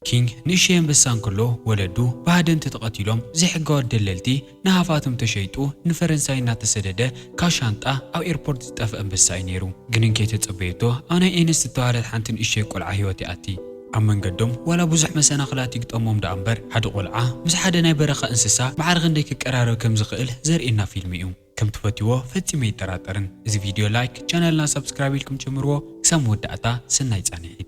ኪንግ ንእሽተይ ኣንበሳ እንከሎ፣ ወለዱ ብሃደንቲ ተቐቲሎም፣ ዘይሕጋዊ ደለልቲ ንሃፋትም ተሸይጡ፣ ንፈረንሳይ እናተሰደደ፣ ካብ ሻንጣ ኣብ ኤርፖርት ዝጠፍአ ኣንበሳ እዩ ነይሩ። ግን እንከይተጸበየቶ፣ ኣብ ናይ ኤነስ ዝተባህለት ሓንቲ ንእሽተይ ቆልዓ ህይወት ይኣቲ። ኣብ መንገዶም ዋላ ብዙሕ መሰናኽላት ይግጠሞም ደኣ እምበር፣ ሓደ ቆልዓ ምስ ሓደ ናይ በረኻ እንስሳ ማዕረ ክንደይ ክቀራረብ ከም ዝኽእል ዘርእየና ፊልም እዩ። ከም ትፈትዎ ፈጺመ ኣይጠራጠርን። እዚ ቪድዮ ላይክ፣ ቻነልና ሳብስክራይብ ኢልኩም ጀምርዎ። ክሳብ መወዳእታ ሰናይ ጻንሒት።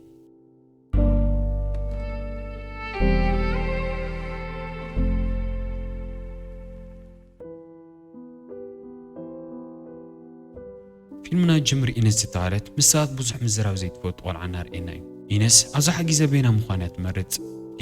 ፊልምና ጅምር ኢነስ ዝተባህለት ምስ ሰባት ብዙሕ ምዝራብ ዘይትፈቱ ቆልዓ እናርእየና እዩ። ኢነስ ኣብዝሓ ግዜ በይና ምዃን እያ ትመርጽ።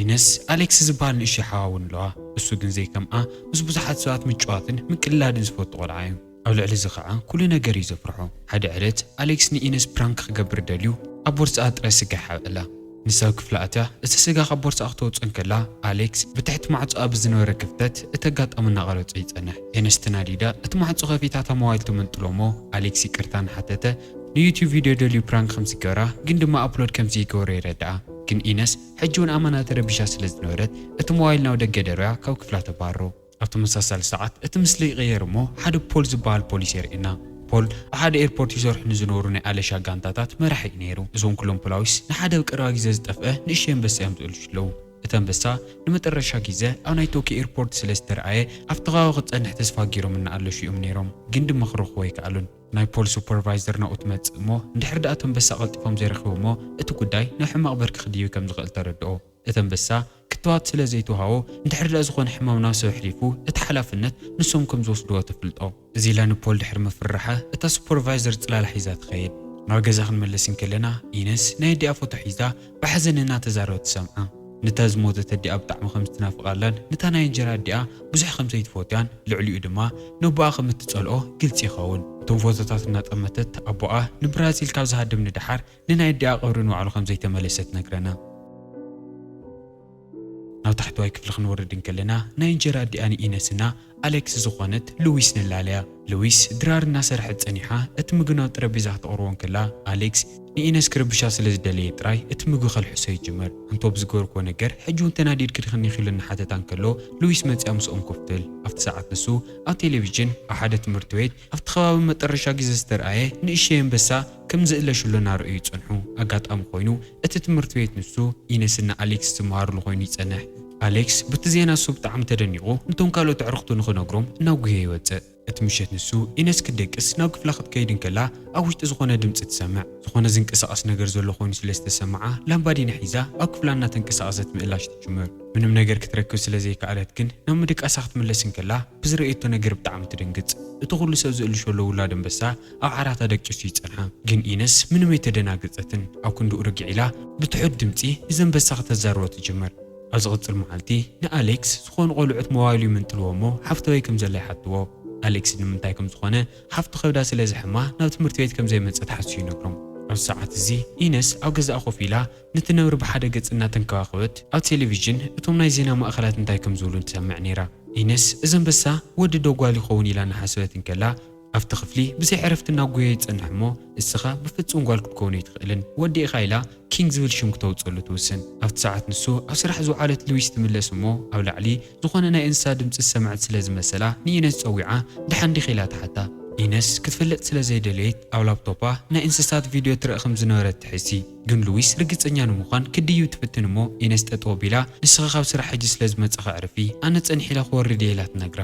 ኢነስ ኣሌክስ ዝበሃል ንእሽቶ ሓዋ እውን ኣለዋ። እሱ ግን ዘይከምኣ ምስ ብዙሓት ሰባት ምጭዋትን ምቅልላድን ዝፈቱ ቆልዓ እዩ። ኣብ ልዕሊ እዚ ኸዓ ኩሉ ነገር እዩ ዘፍርሖ። ሓደ ዕለት ኣሌክስ ንኢነስ ፕራንክ ክገብር ደልዩ ኣብ ቦርሳኣ ጥረ ስጋ ይሓብእላ። ንሳ ኣብ ክፍላ ኣትያ እቲ ስጋ ካብ ቦርሳኣ ክተውፅኦ እንከላ፣ ኣሌክስ ብትሕቲ ማዕጾኣ ብዝነበረ ክፍተት እቲ ኣጋጣሚ እናቐረጾ ይጸንሕ። ኢነስ ተናዲዳ እቲ ማዕጾ ከፊታ እታ ሞባይል ትምንጥሎ እሞ፣ ኣሌክስ ይቅርታ እናሓተተ ንዩቲዩብ ቪድዮ ደልዩ ፕራንክ ከም ዝገበራ ግን ድማ ኣፕሎድ ከም ዘይገበሮ የረድኣ። ግን ኢነስ ሕጂ እውን ኣማና ተረቢሻ ስለ ዝነበረት እቲ ሞባይል ናብ ደገ ደርብያ ካብ ክፍላ ተባርሮ። ኣብ ተመሳሳሊ ሰዓት እቲ ምስሊ ይቕየር እሞ ሓደ ፖል ዝበሃል ፖሊስ የርእየና። ፖል ኣብ ሓደ ኤርፖርት ይሰርሑ ንዝነበሩ ናይ ኣለሻ ጋንታታት መራሒ እዩ ነይሩ። እዞም ኩሎም ፖላዊስ ንሓደ ኣብ ቀረባ ግዜ ዝጠፍአ ንእሽተይ ኣንበሳ እዮም ዝእልሹ ኣለዉ። እቲ ኣንበሳ ንመጠረሻ ግዜ ኣብ ናይ ቶኪዮ ኤርፖርት ስለ ዝተረኣየ ኣብቲ ከባቢ ክጸንሕ ተስፋ ገይሮም እናኣለሹ እዮም ነይሮም። ግን ድማ ክረኽቦ ኣይከኣሉን። ናይ ፖል ሱፐርቫይዘር ናብኡ ትመጽእ እሞ እንድሕር ደኣ እቲ ኣንበሳ ቀልጢፎም ዘይረኺቦሞ እቲ ጉዳይ ናብ ሕማቕ ብርኪ ክድይብ ከም ዝኽእል ተረድኦ። እቲ ኣንበሳ ክትባት ስለ ዘይተዋሃቦ፣ እንድሕር ደኣ ዝኾነ ሕማም ናብ ሰብ ኣሕሊፉ፣ እቲ ሓላፍነት ንሶም ከም ዝወስድዎ ተፍልጦ። እዚ ኢላ ንፖል ድሕሪ ምፍርራሓ፣ እታ ሱፐርቫይዘር ጽላላ ሒዛ ትኸይድ። ናብ ገዛ ክንመለስ እንከለና፣ ኢነስ ናይ ኣዲኣ ፎቶ ሒዛ ብሓዘን እናተዛረበት ትሰምዓ። ነታ ዝሞተት ኣዲኣ ብጣዕሚ ከም ዝትናፍቓላን ነታ ናይ እንጀራ ኣዲኣ ብዙሕ ከም ዘይትፈትያን፣ ልዕሊኡ ድማ ነቦኣ ከም እትጸልኦ ግልጺ ይኸውን። እቶም ፎቶታት እናጠመተት ኣቦኣ ንብራዚል ካብ ዝሃድም ንደሓር ንናይ ኣዲኣ ቀብሪ ንባዕሉ ከም ዘይተመለሰ ትነግረና። ናብ ታሕተዋይ ክፍሊ ክንወርድ እንከለና፣ ናይ እንጀራ ኣዲኣ ንኢነስና ኣሌክስ ዝኾነት ሉዊስ ንላለያ። ሉዊስ ድራር እናሰርሐት ጸኒሓ፣ እቲ ምግቢ ናብ ጠረጴዛ ክተቕርቦ እንከላ፣ ኣሌክስ ንኢነስ ክርብሻ ስለ ዝደለየ ጥራይ እቲ ምግቢ ከልሕሶ ይጅምር። ኣንቶ ብዝገበርክዎ ነገር ሕጂ እውን ተናዲድኪ ዲኽኒ ኢሉ እናሓተታ እንከሎ፣ ሉዊስ መጺኣ ምስኦም ኮፍ ትብል። ኣብቲ ሰዓት ንሱ ኣብ ቴሌቪዥን ኣብ ሓደ ትምህርቲ ቤት ኣብቲ ከባቢ መጠረሻ ግዜ ዝተርኣየ ንእሽተይ ኣንበሳ ከም ዝእለሽሉ እናረኣዩ ይጸንሑ። ኣጋጣሚ ኮይኑ እቲ ትምህርቲ ቤት ንሱ፣ ኢነስና ኣሌክስ ዝመሃሩሉ ኮይኑ ይጸንሕ። ኣሌክስ በቲ ዜና ንሱ ብጣዕሚ ተደኒቑ፣ ነቶም ካልኦት ኣዕሩኽቱ ንኽነግሮም እናጉየ ይወጽእ። እቲ ምሸት ንሱ፣ ኢነስ ክትደቅስ ናብ ክፍላ ክትከይድ እንከላ፣ ኣብ ውሽጢ ዝኾነ ድምጺ ትሰምዕ። ዝኾነ ዝንቀሳቐስ ነገር ዘሎ ኮይኑ ስለ ዝተሰምዓ፣ ላምባዲና ሒዛ ኣብ ክፍላ እናተንቀሳቐሰት ምእላሽ ትጅምር። ምንም ነገር ክትረክብ ስለ ዘይከኣለት ግን፣ ናብ ምድቃሳ ክትምለስ እንከላ፣ ብዝረኣየቶ ነገር ብጣዕሚ ትድንግጽ። እቲ ኩሉ ሰብ ዝእልሾ ዘሎ ውላድ ኣንበሳ ኣብ ዓራታ ደቂሱ ይጸንሓ። ግን ኢነስ ምንም ኣይተደናገጸትን። ኣብ ክንድኡ ርግዕ ኢላ ብትሑት ድምጺ ንዘንበሳ ከተዛርቦ ትጅምር። ኣብ ዝቕጽል መዓልቲ ንኣሌክስ ዝኾኑ ቆልዑት ሞባይሉ ይምንጥልዎ እሞ ሓፍተወይ ከም ዘላ ይሓትዎ። ኣሌክስ ንምንታይ ከም ዝኾነ ሓፍቱ ከብዳ ስለ ዝሕማ ናብ ትምህርቲ ቤት ከም ዘይመጸት ሓስዩ ይነግሮም። ኣብዚ ሰዓት እዚ ኢነስ ኣብ ገዛኣ ኮፍ ኢላ ነቲ ነብሪ ብሓደ ገጽ እናተንከባኸበት ኣብ ቴሌቪዥን እቶም ናይ ዜና ማእከላት እንታይ ከም ዝብሉ ትሰምዕ ነይራ። ኢነስ እዚ ኣንበሳ ወዲ ዶ ጓል ይኸውን ኢላ እናሓሰበት እንከላ ኣብቲ ክፍሊ ብዘይ ዕረፍቲ እናጎየ ይጸንሕ እሞ እስኻ ብፍጹም ጓል ክትከውን ኣይትኽእልን ወዲ ኢኻ ኢላ ኪንግ ዝብል ሽም ክተውጸሉ ትውስን። ኣብቲ ሰዓት ንሱ ኣብ ስራሕ ዝወዓለት ሉዊስ ትምለስ እሞ ኣብ ላዕሊ ዝኾነ ናይ እንስሳ ድምጺ ዝሰምዐት ስለ ዝመሰላ ንኢነስ ጸዊዓ ደሓን ዲኺ ኢላ ትሓታ። ኢነስ ክትፈልጥ ስለ ዘይደለየት ኣብ ላፕቶፓ ናይ እንስሳት ቪድዮ ትርኢ ከም ዝነበረት ትሕሲ። ግን ሉዊስ ርግጸኛ ንምዃን ክትድይብ ትፍትን እሞ ኢነስ ጠጠው ኣቢላ ንስኺ ካብ ስራሕ ሕጂ ስለ ዝመጻኺ ኣዕርፊ ኣነ ጸኒሐ ኢለ ክወርድ እየ ኢላ ትነግራ።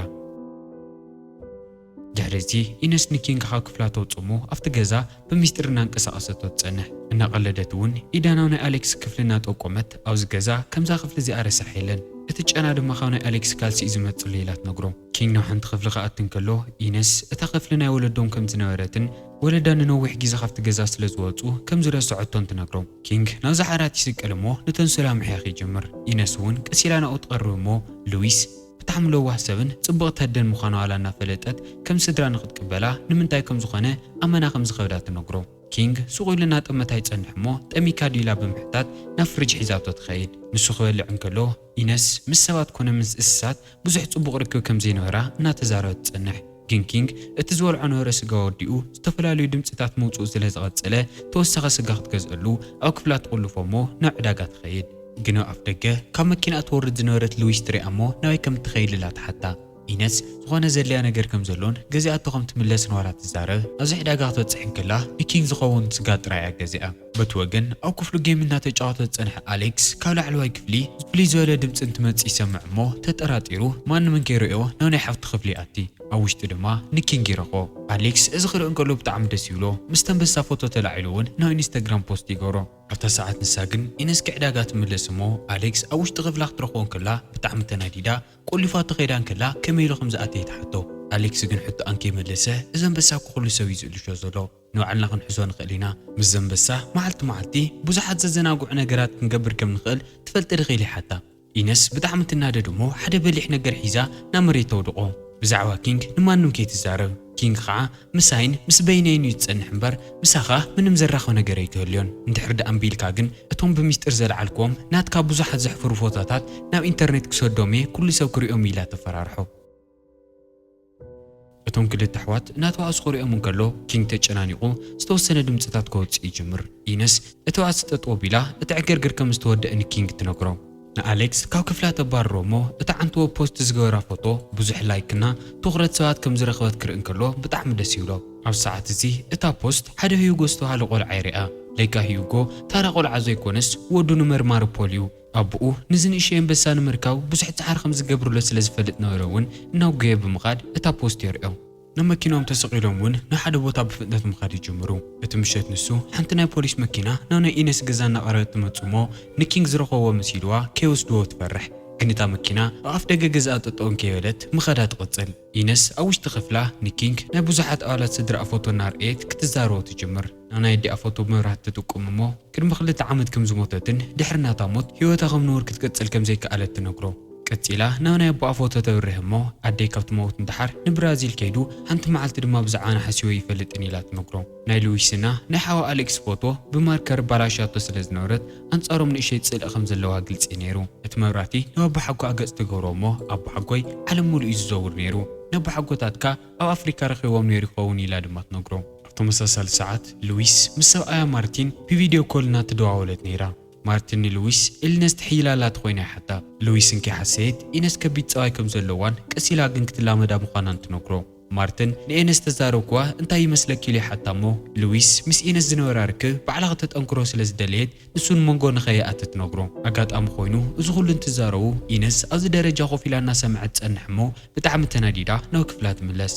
ድሕሪ እዚ ኢነስ ንኪንግ ካብ ክፍላ ተውጽእ እሞ ኣብቲ ገዛ ብምስጢር እናንቀሳቐሰቶ ትጸንሕ። እናቐለደት እውን ኢዳ ናብ ናይ ኣሌክስ ክፍሊ እናጠቆመት ኣብዚ ገዛ ከምዛ ክፍሊ እዚኣ ረሳሕ የለን። እቲ ጨና ድማ ካብ ናይ ኣሌክስ ካልሲ እዩ ዝመጽእ ኢላ ትነግሮ። ኪንግ ናብ ሓንቲ ክፍሊ ክኣቱ እንከሎ ኢነስ እታ ክፍሊ ናይ ወለዶም ከም ዝነበረትን ወለዳ ንነዊሕ ግዜ ካብቲ ገዛ ስለ ዝወጹ ከም ዝረስዐቶን ትነግሮ። ኪንግ ናብዛ ዓራት ይስቀል እሞ ነተን ሰላም ምሕያኽ ይጅምር። ኢነስ እውን ቀስ ኢላ ናብኡ ትቐርብ እሞ ሉዊስ ብጣዕሚ ለዋህ ሰብን ጽብቕቲ ኣደን ምዃና ዋላ እናፈለጠት ከም ስድራ ንኽትቅበላ ንምንታይ ከም ዝኾነ ኣመና ከም ዝኸብዳ ትነግሮ። ኪንግ ሱቕ ኢሉ እናጠመታ ይጸንሕ እሞ ጠሚካ ድዩ ኢላ ብምሕታት ናብ ፍሪጅ ሒዛቶ ትኸይድ። ንሱ ክበልዕ እንከሎ ኢነስ ምስ ሰባት ኮነ ምስ እንስሳት ብዙሕ ጽቡቕ ርክብ ከም ዘይነበራ እናተዛረበት ትጸንሕ። ግን ኪንግ እቲ ዝበልዖ ነበረ ስጋ ወዲኡ ዝተፈላለዩ ድምጽታት ምውጽኡ ስለ ዝቐጸለ ተወሳኺ ስጋ ክትገዝኣሉ ኣብ ክፍላ ትቑልፎ እሞ ናብ ዕዳጋ ትኸይድ። ግን ኣብ ኣፍ ደገ ካብ መኪና እትወርድ ዝነበረት ሉዊስ ትሪኣ እሞ ናበይ ከም እትኸይድ ኢላ ትሓታ። ኢነስ ዝኾነ ዘድልያ ነገር ከም ዘሎን ገዚኣቶ ከም ትምለስን ዋላ ትዛረብ፣ ኣብዚ ዕዳጋ ክትበጽሕ እንከላ ንኪንግ ዝኸውን ስጋ ጥራይ እያ ገዚኣ። በቲ ወገን ኣብ ክፍሉ ጌም እናተጫወተ ዝጸንሐ ኣሌክስ ካብ ላዕለዋይ ክፍሊ ፍልይ ዝበለ ድምጺ እንትመጽእ ይሰምዕ እሞ ተጠራጢሩ ማንም እንከይርእዮ ናብ ናይ ሓፍቱ ክፍሊ ይኣቲ። ኣብ ውሽጢ ድማ ንኪንግ ይረኽቦ። ኣሌክስ እዚ ክርኢ እንከሎ ብጣዕሚ ደስ ይብሎ። ምስ ተንበሳ ፎቶ ተላዒሉ እውን ናብ ኢንስታግራም ፖስት ይገብሮ። ኣብታ ሰዓት ንሳ ግን ኢነስ ክዕዳጋ ትምለስ እሞ ኣሌክስ ኣብ ውሽጢ ክፍላ ክትረኽቦ እንከላ ብጣዕሚ ተናዲዳ ቆሊፋቶ ከይዳ እንከላ ከመይ ኢሉ ከም ዝኣተየ ትሓቶ። ኣሌክስ ግን ሕቶኣ እንከይመለሰ እዚ ኣንበሳ እኮ ኩሉ ሰብ እዩ ዝእልሾ ዘሎ። ንባዕልና ክንሕዞ ንኽእል ኢና። ምስ ዘንበሳ መዓልቲ መዓልቲ ብዙሓት ዘዘናግዑ ነገራት ክንገብር ከም ንኽእል ትፈልጢ ዲኺ ኢሉ ይሓታ። ኢነስ ብጣዕሚ ትናደድ እሞ ሓደ በሊሕ ነገር ሒዛ ናብ መሬት ተውድቖ። ብዛዕባ ኪንግ ንማንም ከይትዛረብ። ኪንግ ኸዓ ምሳይን ምስ በይነይን እዩ ዝጸንሕ እምበር ምሳኻ ምንም ዘራኽብ ነገር ኣይክህልዮን። እንድሕር ደኣ እምቢ ኢልካ ግን እቶም ብሚስጥር ዘልዓልክዎም ናትካ ብዙሓት ዘሕፍሩ ፎቶታት ናብ ኢንተርኔት ክሰዶም እየ፣ ኩሉ ሰብ ክሪኦም እዩ ኢላ ተፈራርሖ። እቶም ክልተ ኣሕዋት እናተባእሱ ክሪኦም እንከሎ ኪንግ ተጨናኒቑ ዝተወሰነ ድምፅታት ከወፅእ ይጅምር። ኢነስ እቲ ባእሲ ጠጠው ኣቢላ እቲ ዕግርግር ከም ዝተወደአ ንኪንግ ትነግሮ። ንኣሌክስ ካብ ክፍላ ተባርሮ እሞ እታ ዓንትዎ ፖስት ዝገበራ ፎቶ ብዙሕ ላይክና ትኹረት ሰባት ከም ዝረኸበት ክርኢ እንከሎ ብጣዕሚ ደስ ይብሎ። ኣብ ሰዓት እዚ እታ ፖስት ሓደ ሂዩጎ ዝተባህለ ቆልዓ ይርኣ። ለካ ሂዩጎ ታራ ቆልዓ ዘይኮነስ ወዱ ንመርማሪ ፖል እዩ። ኣቦኡ ንዚ ንእሽተይ ኣንበሳ ንምርካብ ብዙሕ ጻዕሪ ከም ዝገብርሎ ስለ ዝፈልጥ ነበረ እውን እናጎየ ብምኻድ እታ ፖስት የርእዮ። ናብ መኪናኦም ተሰቒሎም እውን ናብ ሓደ ቦታ ብፍጥነት ምኻድ ይጅምሩ። እቲ ምሸት ንሱ ሓንቲ ናይ ፖሊስ መኪና ናብ ናይ ኢነስ ገዛ እናቐረበት ትመጽእ እሞ ንኪንግ ዝረኸብዎ መሲልዋ ከይወስድዎ ትፈርሕ። ግን እታ መኪና ኣብ ኣፍ ደገ ገዛኣ ጠጠው እንከይበለት ምኻዳ ትቕጽል። ኢነስ ኣብ ውሽጢ ክፍላ ንኪንግ ናይ ብዙሓት ኣባላት ስድራኣ ፎቶ እናርኣየት ክትዛረቦ ትጅምር። ናብ ናይ ኣዲኣ ፎቶ መብራህቲ ትጥቁም እሞ ቅድሚ ክልተ ዓመት ከም ዝሞተትን ድሕሪ ናታ ሞት ህይወታ ከም ንቡር ክትቅጽል ከም ዘይከኣለት ትነግሮ። ቀጺላ ናብ ናይ ኣቦኣ ፎቶ ተብርህ እሞ ኣደይ ካብ ትመውት ንደሓር ንብራዚል ከይዱ ሓንቲ መዓልቲ ድማ ብዛዕባና ሓሲቡ ኣይፈልጥን ኢላ ትነግሮ። ናይ ሉዊስና ናይ ሓዋ ኣሌክስ ፎቶ ብማርከር ባላሻቶ ስለ ዝነበረት ኣንጻሮም ንእሸይ ጽልኢ ከም ዘለዋ ግልጺ ነይሩ። እቲ መብራህቲ ናብ ኣቦሓጎኣ ገጽ ትገብሮ እሞ ኣቦሓጎይ ዓለም ሙሉእ እዩ ዝዘውር ነይሩ። ነቦሓጎታትካ ኣብ ኣፍሪካ ረኺቦም ነይሩ ይኸውን ኢላ ድማ ትነግሮ። ኣብ ተመሳሳሊ ሰዓት ሉዊስ ምስ ሰብኣያ ማርቲን ብቪድዮ ኮል እናተደዋወለት ነይራ። ማርቲን ንሉዊስ ኢልነስ ትሕይል ኣላ ተኾይና ይሓታ። ሉዊስ እንከይሓሰየት ኢነስ ከቢድ ጸባይ ከም ዘለዋን ቀስ ኢላ ግን ክትላመዳ ምዃናን ትነግሮ። ማርቲን ንኤነስ ተዛረብክዋ እንታይ ይመስለኪ ኢሉ ይሓታ እሞ ሉዊስ ምስ ኢነስ ዝነበራ ርክብ ባዕላ ከተጠንክሮ ስለ ዝደለየት ንሱ ንመንጎ ንኸይኣቲ ትነግሮ። ኣጋጣሚ ኮይኑ እዚ ኩሉ እንትዛረቡ ኢነስ ኣብዚ ደረጃ ኮፍ ኢላ እናሰምዐት ትጸንሕ እሞ ብጣዕሚ ተናዲዳ ናብ ክፍላ ትምለስ።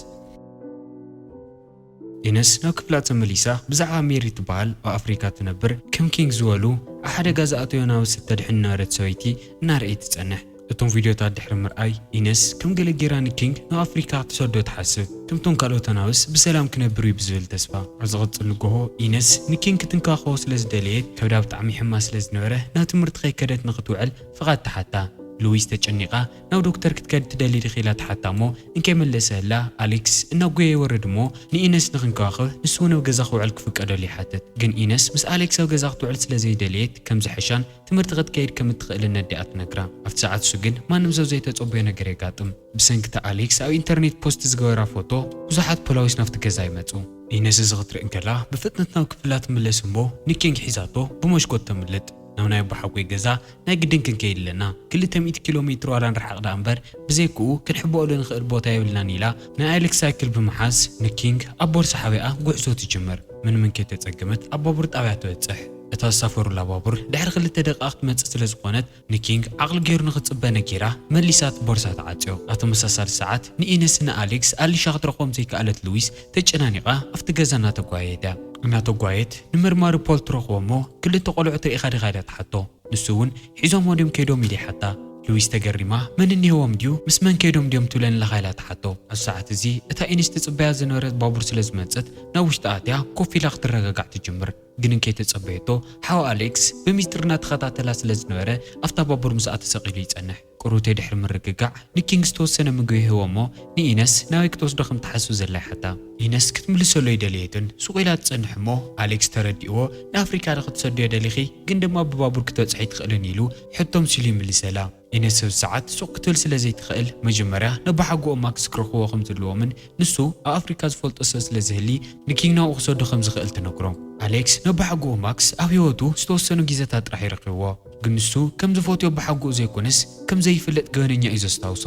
ኢነስ ናብ ክፍላ ተመሊሳ ብዛዕባ ሜሪ ትበሃል ኣብ ኣፍሪካ ትነብር ከም ኪንግ ዝበሉ ኣብ ሓደጋ ዝኣተዩ ኣናብስ እተድሕን ዝነበረት ሰበይቲ እናርኣየት ትጸንሕ። እቶም ቪድዮታት ድሕሪ ምርኣይ ኢነስ ከም ገለ ጌራ ንኪንግ ናብ ኣፍሪካ ክትሰዶ ትሓስብ። ከምቶም ካልኦት ኣናብስ ብሰላም ክነብር እዩ ብዝብል ተስፋ። ኣብ ዝቕጽል ንጎሆ ኢነስ ንኪንግ ክትንከባኸቦ ስለ ዝደለየት ከብዳ ብጣዕሚ ይሕማ ስለ ዝነበረ ናብ ትምህርቲ ከይከደት ንክትውዕል ፍቓድ ትሓታ። ሉዊስ ተጨኒቓ ናብ ዶክተር ክትከድ ትደሊ ዲኺ ኢላ ትሓታ እሞ እንከይመለሰላ ኣሌክስ እናጎየ ይወርድ እሞ ንኢነስ ንክንከባኸብ ንሱ እውን ኣብ ገዛ ክውዕል ክፍቀደሉ ይሓትት። ግን ኢነስ ምስ ኣሌክስ ኣብ ገዛ ክትውዕል ስለ ዘይደለየት ከም ዝሕሻን ትምህርቲ ክትከይድ ከም እትኽእልን ነዲኣ ትነግራ። ኣብቲ ሰዓት እሱ ግን ማንም ሰብ ዘይተጸበዮ ነገር የጋጥም። ብሰንኪ እቲ ኣሌክስ ኣብ ኢንተርኔት ፖስት ዝገበራ ፎቶ ብዙሓት ፖላዊስ ናብቲ ገዛ ይመጹ። ኢነስ እዚ ክትርኢ እንከላ ብፍጥነት ናብ ክፍላ ትምለስ እሞ ንኪንግ ሒዛቶ ብመሽኮት ተምልጥ። ናብ ናይ ኣቦሓጎይ ገዛ ናይ ግድን ክንከይድ ኣለና። ክልተ ሚእቲ ኪሎ ሜትር ዋላ ንርሓቕ ደኣ እምበር ብዘይክኡ ክንሕበኦሉ ንኽእል ቦታ የብልናን ኢላ ናይ ኣሌክስ ሳይክል ብምሓዝ ንኪንግ ኣብ ቦርሳ ሓቢኣ ጉዕዞ ትጅምር። ምንም እንከይተጸገመት ኣብ ባቡር ጣብያ ትበጽሕ። እታ ዝሳፈሩላ ባቡር ድሕሪ ክልተ ደቂቓ ክትመጽእ ስለ ዝኾነት ንኪንግ ዓቕሊ ገይሩ ንኽጽበ ነጊራ መሊሳ እቲ ቦርሳ ትዓጽዮ። ኣብ ተመሳሳሊ ሰዓት ንኢነስ ንኣሌክስ ኣሊሻ ክትረኽቦም ዘይከኣለት ሉዊስ ተጨናኒቓ ኣብቲ ገዛ እናተጓየየት እያ። እናተጓየት ንመርማሪ ፖል ትረኽቦ እሞ ክልተ ቆልዑት ርኢኻ ዲኻ ኢላ ትሓቶ። ንሱ እውን ሒዞምዎ ድዮም ከይዶም ኢሉ ይሓታ። ሉዊስ ተገሪማ መን እኒሄዎም ድዩ ምስ መን ከይዶም ድዮም ትብለን ኣለኻ ኢላ ትሓቶ። ኣብዚ ሰዓት እዚ እታ ኢነስ ትጽበያ ዝነበረት ባቡር ስለ ዝመጸት ናብ ውሽጢ ኣትያ ኮፍ ኢላ ክትረጋጋዕ ትጅምር። ግን እንከይተጸበየቶ ሓው ኣሌክስ ብሚስጥር እናተኸታተላ ስለ ዝነበረ ኣብታ ባቡር ምስኣ ተሰቒሉ ይጸንሕ። ቁሩብ ድሕሪ ምርግጋዕ ንኪንግ ዝተወሰነ ምግቢ ይህቦ እሞ ንኢነስ ናበይ ክትወስዶ ከም ትሓስብ ዘላ ይሓታ። ኢነስ ክትምልሰሉ ኣይደለየትን። ሱቕ ኢላ ትጸንሕ እሞ ኣሌክስ ተረዲእዎ ንኣፍሪካ ዶ ክትሰድዮ ደሊኺ ግን ድማ ብባቡር ክትበጽሒ ኣይትኽእልን ኢሉ ሕቶ ምሲሉ ይምልሰላ። ኢነስ ኣብዚ ሰዓት ሱቕ ክትብል ስለ ዘይትኽእል መጀመርያ ነቦሓጎ ማክስ ክረኽብዎ ከም ዘለዎምን ንሱ ኣብ ኣፍሪካ ዝፈልጦ ሰብ ስለ ዝህሊ ንኪንግ ናብኡ ክሰዶ ከም ዝኽእል ትነግሮ። ኣሌክስ ነቦሓጎ ማክስ ኣብ ህይወቱ ዝተወሰኑ ግዜታት ጥራሕ ይረኽብዎ። ግን ንሱ ከም ዝፈትዮ ብሓጎኡ ዘይኮነስ ከም ዘይፍለጥ ገበነኛ እዩ ዘስታውሶ።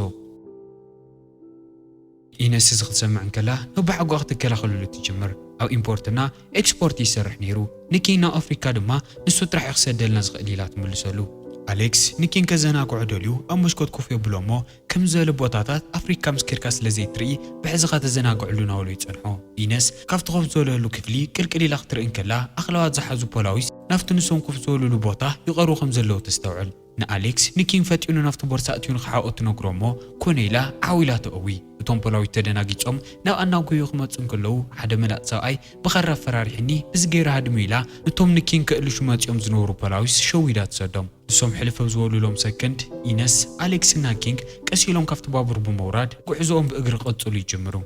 ኢነስ እዚ ክትሰምዕ እንከላ፣ ነባሓጎኣ ክትከላኸለሉ ትጅምር። ኣብ ኢምፖርትና ኤክስፖርት ይሰርሕ ነይሩ። ንኪንግ ናብ ኣፍሪካ ድማ ንሱ ጥራሕ እዩ ክሰደልና ዝኽእል ኢላ ትምልሰሉ። ኣሌክስ ንኪንግ ከዘናግዖ ደልዩ ኣብ መስኮት ኮፍ የብሎ እሞ፣ ከም ዝበለ ቦታታት ኣፍሪካ ምስ ከድካ ስለ ዘይትርኢ፣ ብሕዝኻ ተዘናግዕሉ ናበሎ ይጸንሖ። ኢነስ ካብቲ ኮፍ ዝበለሉ ክፍሊ ቅልቅል ኢላ ክትርኢ እንከላ፣ ኣኽላባት ዝሓዙ ፖላዊስ ናብቲ ንሶም ኮፍ ዝበሉሉ ቦታ ይቐርቡ ከም ዘለዉ ተስተውዕል። ንኣሌክስ ንኪንግ ፈጢኑ ናብቲ ቦርሳ ኣእትዩ ንኽሓቆ ትነግሮ እሞ፣ ኮነ ኢላ ዓው ኢላ ተእዊ። እቶም ፖላዊስ ተደናጊጾም ናብ ኣናጎዩ ክመጹ እንከለዉ፣ ሓደ መላጥ ሰብኣይ ብኻራ ኣፈራሪሕኒ፣ እዚ ገይሩ ሃድሙ ኢላ፣ ነቶም ንኪንግ ከእልሹ መጺኦም ዝነበሩ ፖላዊስ ሸዊዳ ትሰዶም። ንሶም ሕልፍ ኣብ ዝበሉሎም ሰከንድ፣ ኢነስ፣ ኣሌክስና ኪንግ ቀስ ኢሎም ካብቲ ባቡር ብምውራድ፣ ጉዕዞኦም ብእግሪ ክቕጽሉ ይጅምሩ።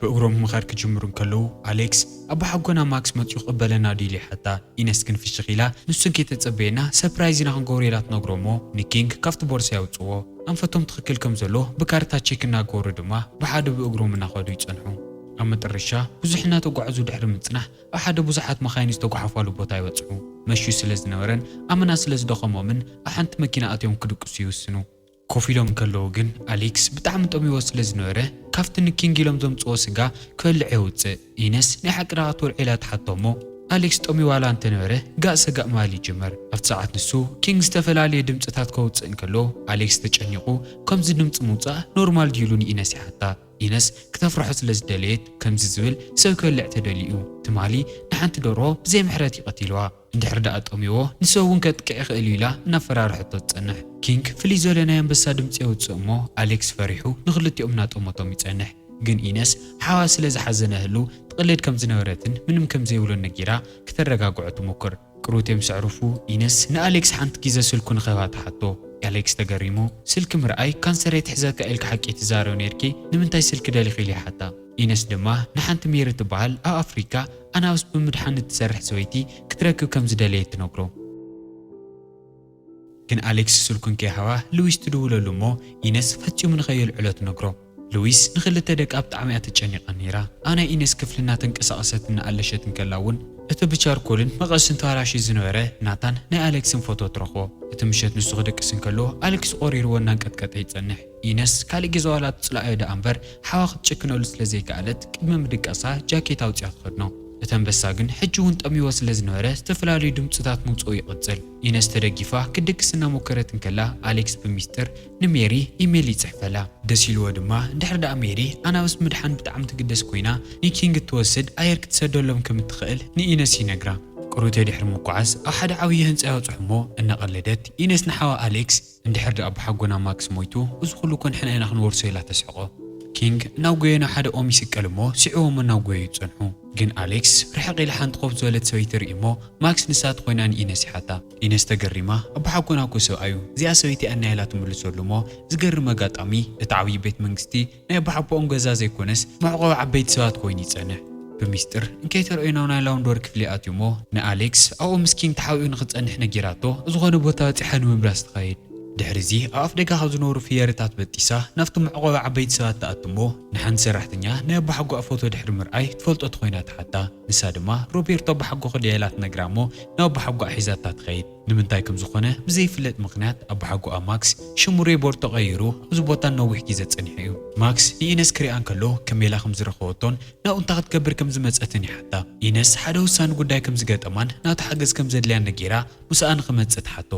ብእግሮም ምኻድ ክጅምሩ እንከለዉ፣ ኣሌክስ፣ ኣባሓጎና ማክስ መጺኡ ክቕበለና ድዩ ኢሉ ይሓታ። ኢነስ ግን ፍሽኽ ኢላ፣ ንሱ እንከይተጸበየና፣ ሰርፕራይዝ ኢና ክንገብሮ ኢላ ትነግሮ እሞ፣ ንኪንግ ካብቲ ቦርሳ የውጽዎ። ኣንፈቶም ትኽክል ከም ዘሎ ብካርታ ቼክ እናገበሩ ድማ፣ ብሓደ ብእግሮም እናኸዱ ይጸንሑ። ኣብ መጠረሻ፣ ብዙሕ እናተጓዕዙ ድሕሪ ምጽናሕ፣ ኣብ ሓደ ብዙሓት መኻይን ዝተጓሓፋሉ ቦታ ይበጽሑ። መሽዩ ስለ ዝነበረን ኣመና ስለ ዝደኸሞምን፣ ኣብ ሓንቲ መኪና ኣትዮም ክድቅሱ ይውስኑ። ኮፍ ኢሎም እንከለዉ ግን፣ ኣሌክስ ብጣዕሚ ጠምይዎ ስለ ዝነበረ፣ ካብቲ ንኪንግ ኢሎም ዘምጽዎ ስጋ ክበልዕ የውጽእ። ኢነስ ናይ ሓቂ ዳኣ ክትበልዖ ኢላ ትሓቶ እሞ፣ ኣሌክስ ጠምዩ ዋላ እንተነበረ፣ ጋእ ሰጋእ ምባል ይጅምር። ኣብቲ ሰዓት ንሱ፣ ኪንግ ዝተፈላለየ ድምጽታት ከውጽእ እንከሎ፣ ኣሌክስ ተጨኒቑ፣ ከምዚ ድምጺ ምውጻእ ኖርማል ድዩ ኢሉ ንኢነስ ይሓታ። ኢነስ ክተፍርሖ ስለ ዝደለየት፣ ከምዚ ዝብል ሰብ ክበልዕ ተደልዩ እዩ። ትማሊ ንሓንቲ ደርሆ ብዘይ ምሕረት እዩ ቀቲልዋ። እንድሕር ደኣ ጠምይዎ፣ ንሰብ እውን ከጥቅዕ ይኽእል እዩ ኢላ እናፈራርሐቶ ትጸንሕ። ኪንግ ፍልይ ዝበለ ናይ ኣንበሳ ድምጺ የውጽእ እሞ፣ ኣሌክስ ፈሪሑ ንኽልቲኦም እናጠመቶም ይጸንሕ። ግን ኢነስ ሓዋ ስለ ዝሓዘነ ህልው ትቕልድ ከም ዝነበረትን ምንም ከም ዘይብሎን ነጊራ ክተረጋግዖ ትሙክር። ቅሩት ምስ ኣዕረፉ፣ ኢነስ ንኣሌክስ ሓንቲ ግዜ ስልኩ ንኽህባ ትሓቶ። ኣሌክስ ተገሪሙ፣ ስልኪ ምርኣይ ካንሰር የትሕዘካ ኢልኪ ሓቂ ትዛረቢ ነይርኪ፣ ንምንታይ ስልኪ ደሊኺ ኢሉ ይሓታ። ኢነስ ድማ ንሓንቲ ሜሪ ትበሃል ኣብ ኣፍሪካ ኣናብስ ብምድሓን እትሰርሕ ሰበይቲ ክትረክብ ከም ዝደለየት ትነግሮ። ግን ኣሌክስ ስልኩ እንከይሃባ ሉዊስ ትድውለሉ እሞ ኢነስ ፈጺሙ ንኸየልዕሎ ትነግሮ። ሉዊስ ንኽልተ ደቃ ብጣዕሚ እያ ተጨኒቓ ነይራ። ኣብ ናይ ኢነስ ክፍሊ እናተንቀሳቐሰት እናኣለሸት እንከላ እውን እቲ ብቻርኮልን መቐስን ተባላሽዩ ዝነበረ ናታን ናይ ኣሌክስን ፎቶ ትረኽቦ። እቲ ምሸት ንሱ ክድቅስ እንከሎ ኣሌክስ ቆሪርዎ እናንቀጥቀጠ ይጸንሕ። ኢነስ ካልእ ግዜ ዋላ ትጽላእዮ ደኣ እምበር ሓዋ ክትጭክነሉ ስለ ዘይከኣለት ቅድሚ ምድቃሳ ጃኬት ኣውጺኣ ትኸድኖ። እቲ ኣንበሳ ግን ሕጂ እውን ጠምይዎ ስለ ዝነበረ ዝተፈላለዩ ድምጽታት ምውጽኡ ይቕጽል። ኢነስ ተደጊፋ ክትድቅስ እናሞከረት እንከላ ኣሌክስ ብሚስጥር ንሜሪ ኢሜል ይጽሕፈላ። ደስ ኢልዎ ድማ እንድሕር ደኣ ሜሪ ኣናብስ ምድሓን ብጣዕሚ ትግደስ ኮይና ንኪንግ እትወስድ ኣየር ክትሰደሎም ከም እትኽእል ንኢነስ ይነግራ። ቅሩብ ድሕሪ ምጉዓዝ ኣብ ሓደ ዓብዪ ህንጻ ይበጽሑ እሞ እናቐለደት ኢነስ ንሓዋ ኣሌክስ እንድሕር ደኣ ኣቦሓጎና ማክስ ሞይቱ፣ እዚ ኩሉ እኮ ንሕና ኢና ክንወርሶ ኢላ ተስሕቖ። ኪንግ እናጎየ ናብ ሓደ ኦም ይስቀል እሞ ስዕዎም እናጎየ ይጸንሑ። ግን ኣሌክስ ርሕቕ ኢላ ሓንቲ ኮፍ ዝበለት ሰበይቲ ርኢ እሞ ማክስ ንሳ ትኾይና ንኢነስ ይሓታ። ኢነስ ተገሪማ ኣቦሓጎና እኮ ሰብኣዩ እዚኣ ሰበይቲ ኣና ኢላ ትምልሰሉ እሞ ዝገርም ኣጋጣሚ እቲ ዓብዪ ቤት መንግስቲ ናይ ኣቦሓጎኦም ገዛ ዘይኮነስ መዕቆቢ ዓበይቲ ሰባት ኮይኑ ይጸንሕ። ብሚስጥር እንከይተረእዩ ናብ ናይ ላውንደሪ ክፍሊ ኣትዩ እሞ ንኣሌክስ ኣብኡ ምስ ኪንግ ተሓቢኡ ንኽጸንሕ ነጊራቶ ዝኾነ ቦታ በጺሓ ንምብራስ ትኸይድ። ድሕሪ እዚ ኣብ ኣፍ ደጋ ካብ ዝነበሩ ፍየርታት በጢሳ ናብቲ መዕቆቢ ዓበይቲ ሰባት ትኣቱ እሞ ንሓንቲ ሰራሕተኛ ናይ ኣቦሓጎኣ ፎቶ ድሕሪ ምርኣይ ትፈልጦ ተኾይና ትሓታ። ንሳ ድማ ሮቤርቶ ኣቦሓጎኺ ድያ ኢላ ትነግራ እሞ ናብ ኣቦሓጎኣ ሒዛታ ትኸይድ። ንምንታይ ከም ዝኾነ ብዘይፍለጥ ምኽንያት ኣቦሓጎኣ ማክስ ሽሙ ሮቤርቶ ቀይሩ ኣብዚ ቦታ ነዊሕ ግዜ ጸኒሑ እዩ። ማክስ ንኢነስ ክሪኣ እንከሎ ከመይ ኢላ ከም ዝረኸበቶን ናብኡ እንታይ ክትገብር ከም ዝመጸትን ይሓታ። ኢነስ ሓደ ውሳኒ ጉዳይ ከም ዝገጠማን ናቱ ሓገዝ ከም ዘድልያን ነጊራ ምስኣ ንኽመጽእ ትሓቶ።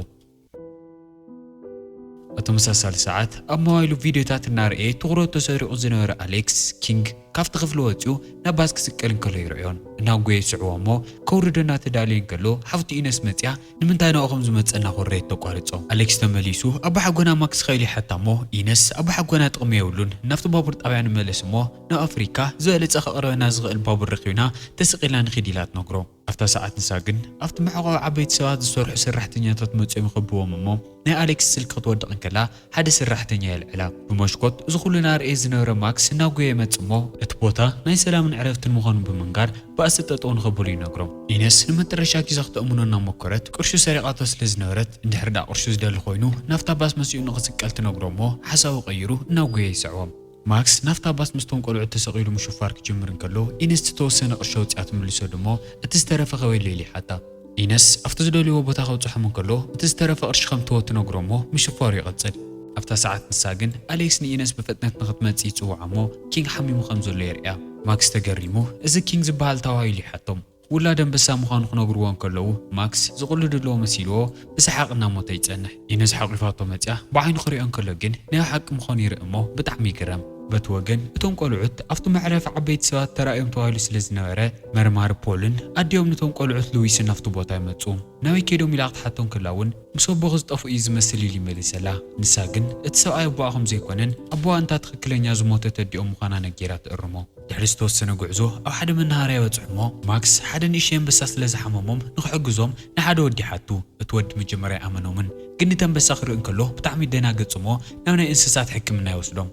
ኣብ ተመሳሳሊ ሰዓት ኣብ ሞባይሉ ቪድዮታት እናርኣየ ትኹረቱ ተሰሪቑ ዝነበረ ኣሌክስ ኪንግ ካብቲ ክፍሊ ወጺኡ ናብ ባስ ክስቀል እንከሎ ይርዕዮን እናጎየ ይስዕቦ እሞ ከውርዶ እናተዳለየ እንከሎ ሓፍቱ ኢነስ መጺኣ ንምንታይ ናብኡ ከም ዝመጸ እናኾረየት ተቋርጾ። ኣሌክስ ተመሊሱ ኣቦሓጎና ማክስ ኸ ኢሉ ይሓታ እሞ ኢነስ ኣቦሓጎና ጥቕሚ የብሉን ናብቲ ባቡር ጣብያ ንመለስ እሞ ናብ ኣፍሪካ ዝበለጸ ከቕርበና ዝኽእል ባቡር ረኺብና ተሰቒልና ንኺድ ኢላ ትነግሮ። ኣብታ ሰዓት ንሳ ግን ኣብቲ መዕቆቢ ዓበይቲ ሰባት ዝሰርሑ ሰራሕተኛታት መጺኦም ይኸብዎም እሞ ናይ ኣሌክስ ስልኪ ክትወድቕ እንከላ ሓደ ሰራሕተኛ የልዕላ። ብመስኮት እዚ ኩሉ እናርኣየ ዝነበረ ማክስ እናጎየ ይመጽእ እሞ እቲ ቦታ ናይ ሰላምን ዕረፍትን ምዃኑ ብምንጋር ባእሲ ጠጠው ንኸብሉ ይነግሮም። ኢነስ ንመጠረሻ ግዜ ክተእምኖ እናሞከረት ቅርሹ ሰሪቓቶ ስለ ዝነበረት እንድሕር ደኣ ቅርሹ ዝደሊ ኮይኑ ናብታ ባስ መሲኡ ንኽስቀል ትነግሮ እሞ ሓሳቡ ቀይሩ እናጎየ ይስዕቦም። ማክስ ናብታ ባስ ምስቶም ቆልዑት ተሰቒሉ ምሽፋር ክጅምር እንከሎ ኢነስ ዝተወሰነ ቅርሺ ኣውጺኣ ትምልሰሉ እሞ እቲ ዝተረፈ ከ ወይሎ ኢሉ ይሓታ። ኢነስ ኣብቲ ዝደልይዎ ቦታ ከብጽሖም እንከሎ፣ እቲ ዝተረፈ ቅርሺ ከም እትወ ትነግሮ እሞ ምሽፋሩ ይቐጽል። ኣብታ ሰዓት ንሳ ግን ኣሌክስ ንኢነስ ብፍጥነት ንኽትመጽእ ይጽውዓ እሞ፣ ኪንግ ሓሚሙ ከም ዘሎ የርእያ። ማክስ ተገሪሙ፣ "እዚ ኪንግ ዝበሃል እንታይ ኢሉ?" ይሓቶም። ውላድ ኣንበሳ ምዃኑ ክነግርዎ እንከለዉ፣ ማክስ ዝቕልድ ኣለዎ መሲልዎ ብሰሓቕ እናሞተ ይጸንሕ። ኢነስ ሓቑፋቶ መጺኣ ብዓይኑ ክሪኦ እንከሎ ግን ናይ ሓቂ ምዃኑ ይርኢ እሞ ብጣዕሚ ይግረም። በቲ ወገን እቶም ቆልዑት ኣብቲ መዕረፊ ዓበይቲ ሰባት ተራእዮም ተባሂሉ ስለ ዝነበረ፣ መርማሪ ፖልን ኣዲኦም ነቶም ቆልዑት ሉዊስን ናብቲ ቦታ ይመጹ። ናበይ ከይዶም ኢላ ክትሓቶ እንከላ እውን፣ "ምስ ኣቦኺ ዝጠፍኡ እዩ ዝመስል" ኢሉ ይመልሰላ። ንሳ ግን እቲ ሰብኣይ ኣቦኣ ከም ዘይኮነን ኣቦኣ እንታ ትኽክለኛ ዝሞተት ኣዲኦም ምዃና ነጊራ ትእርሞ። ድሕሪ ዝተወሰነ ጉዕዞ ኣብ ሓደ መናሃርያ ይበጽሑ እሞ፣ ማክስ ሓደ ንእሽተይ ኣንበሳ ስለ ዝሓመሞም ንኽሕግዞም ንሓደ ወዲ ይሓቱ። እቲ ወዲ መጀመርያ ኣይኣመኖምን፣ ግን ነቲ ኣንበሳ ክርኢ እንከሎ ብጣዕሚ ይደናገጽ እሞ ናብ ናይ እንስሳት ሕክምና ይወስዶም።